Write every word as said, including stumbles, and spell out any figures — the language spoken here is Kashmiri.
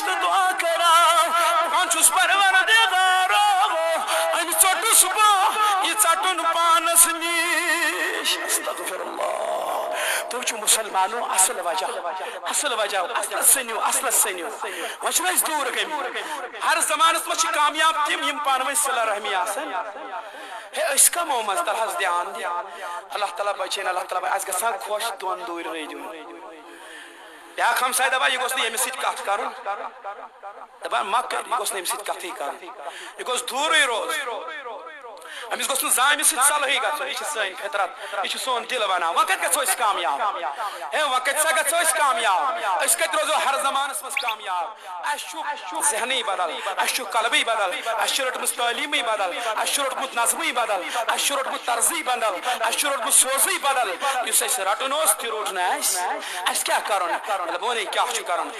تہٕ دعا کران، دپان چھُس، پروردگارو، أمۍ ژوٚٹُس بہٕ، یہِ ژَٹُن پانس نِش۔ استغفر اللہ۔ تُہۍ چھِو مُسلمانو اصل وجہ، اصل وجہ، اصلس سٔنِو، اصلس سٔنِو۔ وۄنۍ چھِنہٕ أسۍ دوٗر گٔمٕتۍ۔ ہر زمانس منٛز چھِ کامیاب تِم، یِم پانہٕ ؤنۍ صلہ رحمی آسن۔ ہے، أسۍ کمو منٛز تلہس دیان دِ؟ اللہ تعالیٰ بچٲیِن، اللہ تعالیٰ بچٲیِن۔ اَسہِ گژھان خۄش دۄن دوٗرِ رٲے دیُن۔ بیٛاکھ ہمساے دپان، یہِ گوٚژھ نہٕ ییٚمِس سۭتۍ کتھ کرُن۔ دپان، مہ کر، یہِ گوٚژھ نہٕ أمِس سۭتۍ کتھٕے کرُن۔ یہِ گوٚژھ دوٗرٕے روزُن۔ أمِس گوٚژھ نہٕ زانٛہہ أمِس سۭتۍ صلحٕے گژھُن۔ یہِ چھِ سٲنۍ فطرت، یہِ چھُ سون دِل ونان۔ وۄنۍ کتہِ گژھو أسۍ کامیاب؟ ہے، وۄنۍ کتہِ سا گژھو أسۍ کامیاب؟ أسۍ کتہِ روزو ہر زمانس منٛز کامیاب؟ اَسہِ چھُ ذہنٕے بدل، اَسہِ چھُ قلبٕے بدل، اَسہِ چھُ رٔٹمٕژ تعلیٖمٕے بدل، اَسہِ چھُ روٚٹمُت نظمٕے بدل، اَسہِ چھُ روٚٹمُت طرزٕے بدل، اَسہِ چھُ روٚٹمُت سوزٕے بدل۔ یُس اَسہِ رَٹُن اوس، تہِ روٚٹ نہٕ اَسہِ۔ اَسہِ کیٛاہ کَرُن؟ مطلب، وَنے کیٛاہ چھُ کَرُن؟